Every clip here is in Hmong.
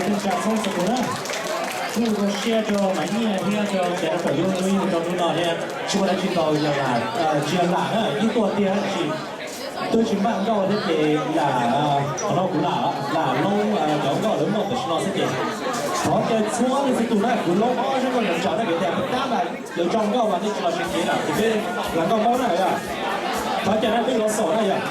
Tsa txhua tus na, txhua tus siab rau Maiv Nyiaj thiab rau cov tawm yug yug rau hnub no thiab tsis muaj dab tsi ntau yog lam, tsis yog lam na, ib tuaj tiag tab sis twb tsis npaj nkauj thiab ces lam, qhov no kuv lam, lam loob cov nkauj lawv muaj tam sim no xwb ces thov caw txhua leej txhua tus na, kuv loob ob zaj nkauj nram tsam na, vim tias tab mas lawv tso nkauj mas nej tsis los sawv kev lawm ces peb lam nkauj Hmoob na yog. Thov caw nej peb los xaus na yog.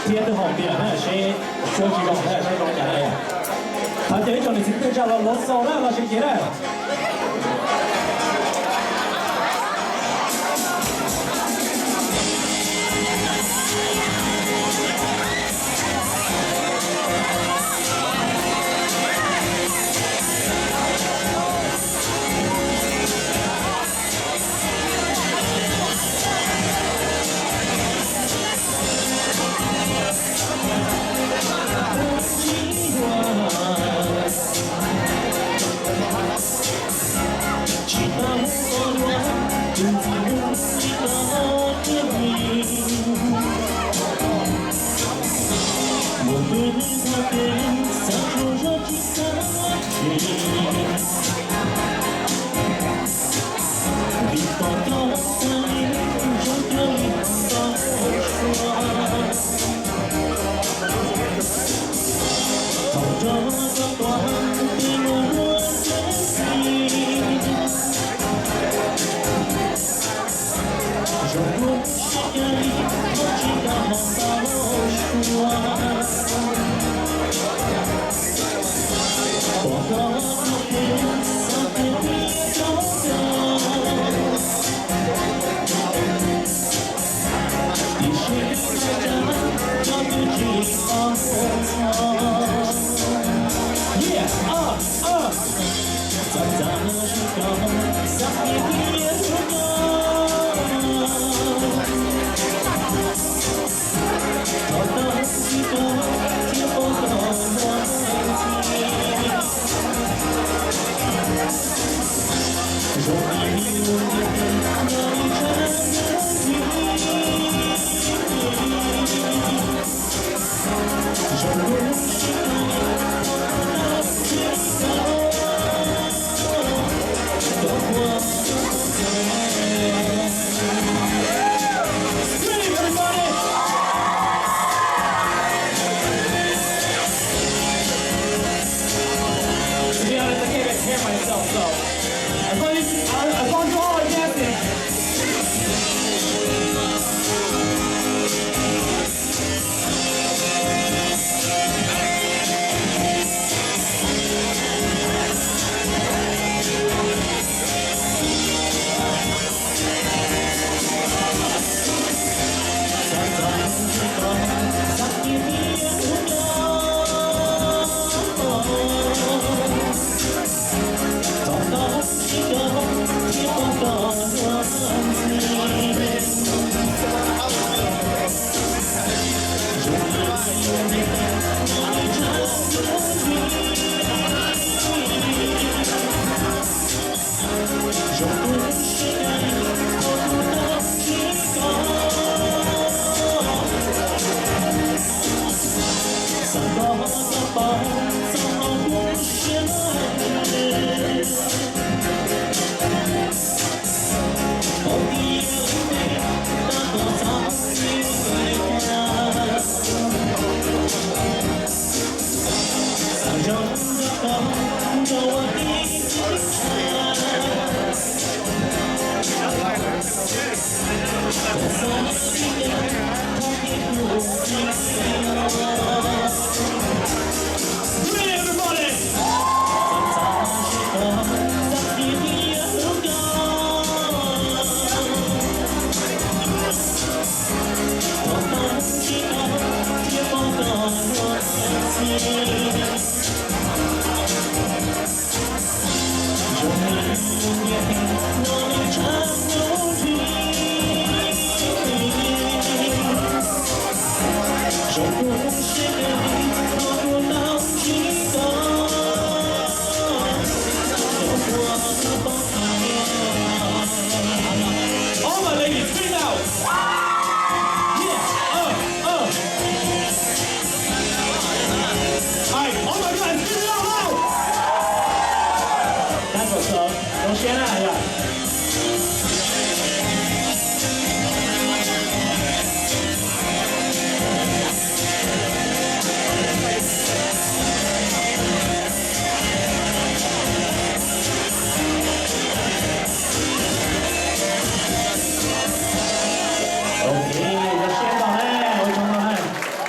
Thiab twb haum tias na seb suab tsis zoo na seb zoo cas na yog. Thov caw ib tsoom niam txiv kwv tij neej tsa los los xaus na los sawv kev na.